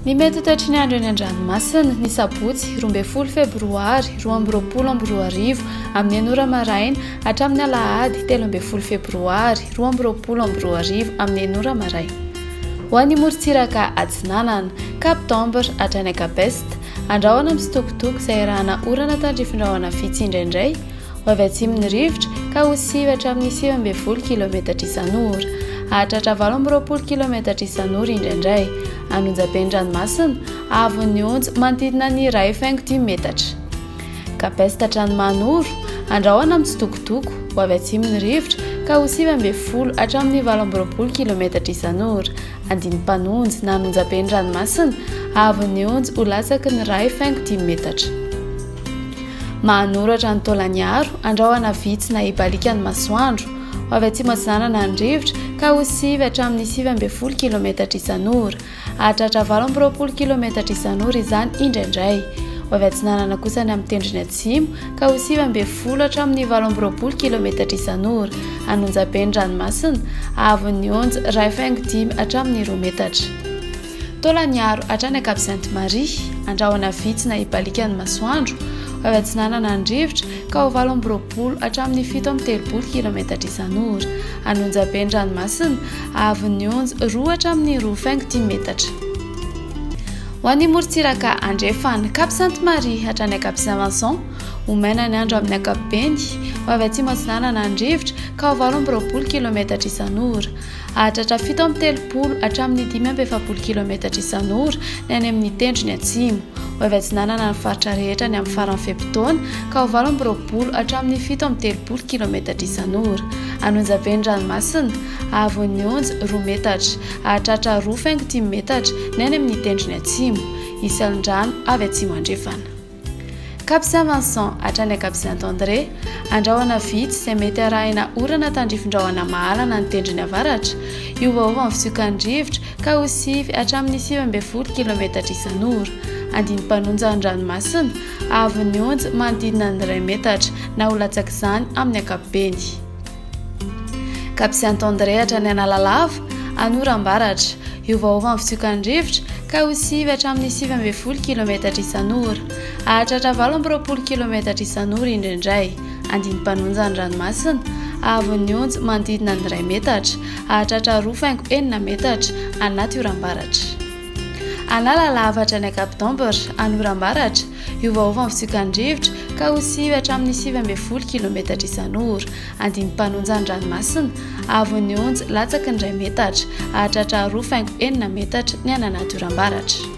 Ny mety ho toetry ny andro eny an-dranomasina, ny sabotsy 12 febroary 2022 amin'ny enina ora maraina hatramin'ny alahady 13 febroary 2022 amin'ny enina ora maraina. Ho an'ny morontsiraka atsinanana, Cap d'Ambre hatrany Cap Est, andrahona misitokotoko izay arahana orana tandrifin-drahona vitsy indraindray, Ho avy atsimo ny rivotra ka ho sivy hatramin'ny 19 kilometatra isan'ora. Hahatratra 28 kilometatra isan'ora indraindray. Any onjaben'ny ranomasina, haavon'ny onja manodidina ny 1,5 metatra. Cap Est hatrany Mahanoro, andrahona mitsitokotoko, ho avy atsimo ny rivotra ka ho 19 hatramin'ny 28 kilometatra isan'ora. Andinimpanonjy na any onjaben'ny ranomasina, haavon'ny onja ho latsaky ny 1,5 metatra. Mahanoratra ny Taolagnaro, andrahona vitsy na hibaliaka ny masoandro. Ho avy atsimo atsinanana ny rivotra ka ho sivy hatramin'ny 19 kilometatra isan'ora. Hahatratra 28 kilometatra isan'ora izany indraindray. Ho avy atsinanana kosa ny amin'ny tendrony atsimo ka ho 19 hatramin'ny 28 kilometatra isan'ora. An'Onjabe ny ranomasina, haavon'ny onja 1,5 hatramin'ny 2 metatra. Taolagnaro hatrany Cap Sainte Marie, andrahona vitsy na hibaliaka ny masoandro, ho avy atsinanana ny rivotra ka ho 28 hatramin'ny 37 kilometatra isan'ora. Any Onjabe ny ranomasina, haavon'ny onja 2 hatramin'ny 2,5 metatra. Ho an'ny morontsiraka andrefana, Cap Sainte Marie hatrany Cap Saint Vincent, ho maina ny andro amin'ny ankapobeny, ho avy atsimo atsinanana ny rivotra ka ho 28 kilometatra isan'ora. Hahatratra 37 hatramin'ny 45 kilometatra isan'ora ny any amin'ny tendrony atsimo. Ho avy atsinanana ny faritra rehetra ny amin'ny faran'ny fe-potoana ka ho 28 hatramin'ny 37 kilometatra isan'ora. Any Onjabe ny ranomasina, haavon'ny onja 2 metatra. Hahatratra 2,5 metatra ny any amin'ny tendrony atsimo. Hisy alon-drano avy atsimo andrefana. Cap Saint Vincent hatrany Cap Saint André, andrahona vitsy izay mety arahina orana tandrifin-drahona mahalana ny tendrony avaratra, hiovaova ny fisiokan'ny rivotra ka ho sivy hatramin'ny 19 kilometatra isan'ora. Andinim-panonja ny ranomasina, haavon'ny onja manodidina ny iray metatra na ho latsak'izany amin'ny ankapobeny. Cap Saint André hatrany Analalava, Anorambaratra. Hiovaova ny fitsiokan'ny rivotra ka ho sivy hatramin'ny 19 kilometatra isan'ora. Hahatratra 28 kilometatra isan'ora indraindray. Andinim-panonja ny ranomasina, haavon'ny onja manodidina ny iray metatra. Hahatratra 2,6 metatra anaty oram-baratra. Analalava hatrany Cap d'Ambre, Anorambaratra, hiovaova ny fitsiokan'ny rivotra ka ho sivy hatramin'ny 19 kilometatra isan'ora. Andinim-panonja ny ranomasina, haavon'ny onja latsaky ny iray metatra, hahatratra 2,6 metatra ny any anaty oram-baratra.